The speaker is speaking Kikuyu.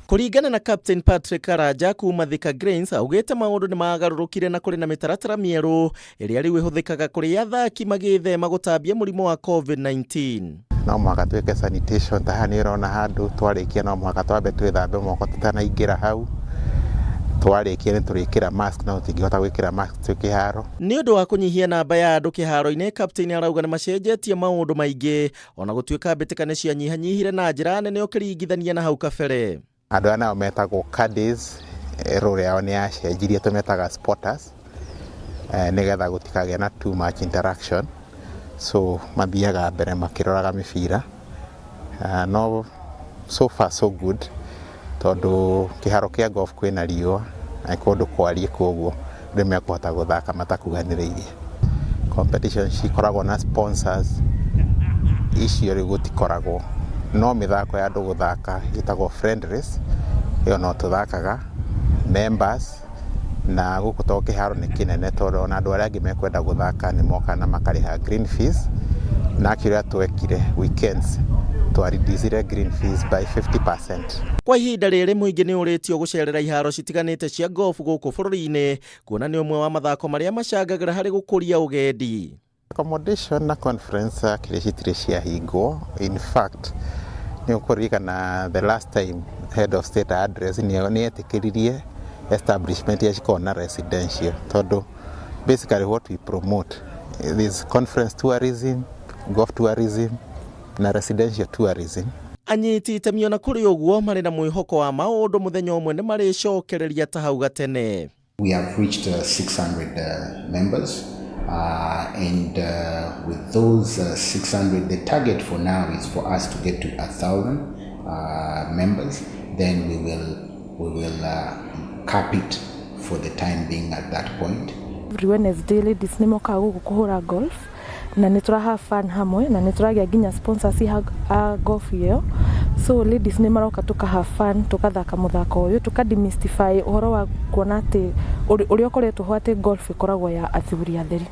Kũringana na Captain Patrick Karanja kuma Thika Grains, augĩte maũndũ nĩ magarũrũkire na kũrĩ na mĩtaratara mĩerũ ĩrĩa rĩu ĩhũthĩkaga kũrĩ athaki magĩthema gũtambia mũrimũ wa COVID-19. No mũhaka twĩke sanitation. Ta haha nĩ ũrona handũ twarĩkia, no mũhaka twambe twĩthambe moko tũtanaingĩra hau. Twarĩkia nĩ tũrĩkĩra mask, no tũtingĩhota gwĩkĩra mask twĩ kĩharo. Nĩ ũndũ wa kũnyihia namba ya andũ kĩharo-inĩ, Captain arauga nĩ macenjetie maũndũ maingĩ ona gũtuĩka mbĩtĩka nĩ cianyihanyihire na njĩra nene ũkĩringithania na hau kabere. Andũ aya nao metagwo caddies, role yao nĩ yacenjirie, tũmetaga spotters, nĩgetha gũtikagĩe na too much interaction, so mathiaga mbere makĩroraga mĩbira. No so far so good, tondũ kĩharo kĩa golf kwĩna riũa na kũndũ kwariĩ, koguo andũ mekũhota gũthaka matakuhanĩrĩirie. Competition cikoragwo na sponsors, icio rĩu gũtikoragwo, no mĩthako ya andũ gũthaka ĩtagwo friendlies, ĩyo no tũthakaga members. Na gũkũ to kĩharo nĩ kĩnene, tondũ ona andũ arĩa angĩ mekwenda gũthaka nĩ mokaga na makarĩha green fees. Na kĩrĩa twekire, weekends twareducire green fees by 50%. Kwa ihinda rĩrĩ, mũingĩ nĩ ũrĩtio gũcerera iharo citiganĩte cia golf gũkũ bũrũri-inĩ, kuona nĩ ũmwe wa mathako marĩa macangagĩra harĩ gũkũria ũgendi. Accommodation na conference actually citirĩ ciahingwo. In fact, nĩ ũkũririkana the last time head of state address nĩ etĩkĩririe establishment iria cikoragwo na residential, tondũ basically what we promote is conference tourism, golf tourism na residential tourism. Anyiti itemi ona kũrĩ ũguo marĩ na mwĩhoko wa maũndũ mũthenya ũmwe nĩ marĩcokereria ta hau gatene. We have reached 600 members, and with those 600, the target for now is for us to get to 1,000 members. Then we will cap it for the time being at that point. Every Wednesday ladies nĩ mokaga gũkũ kũhũra golf na nĩ tũra have fun hamwe, na nĩ tũragĩa nginya sponsors a golf ĩyo. So ladies nĩ maroka, tũka have fun, tũkathaka mũthako ũyũ, tũka demystify ũhoro wa kuona atĩ ũrĩa ũkoretwo ho atĩ golf ĩkoragwo ya athuri atheri.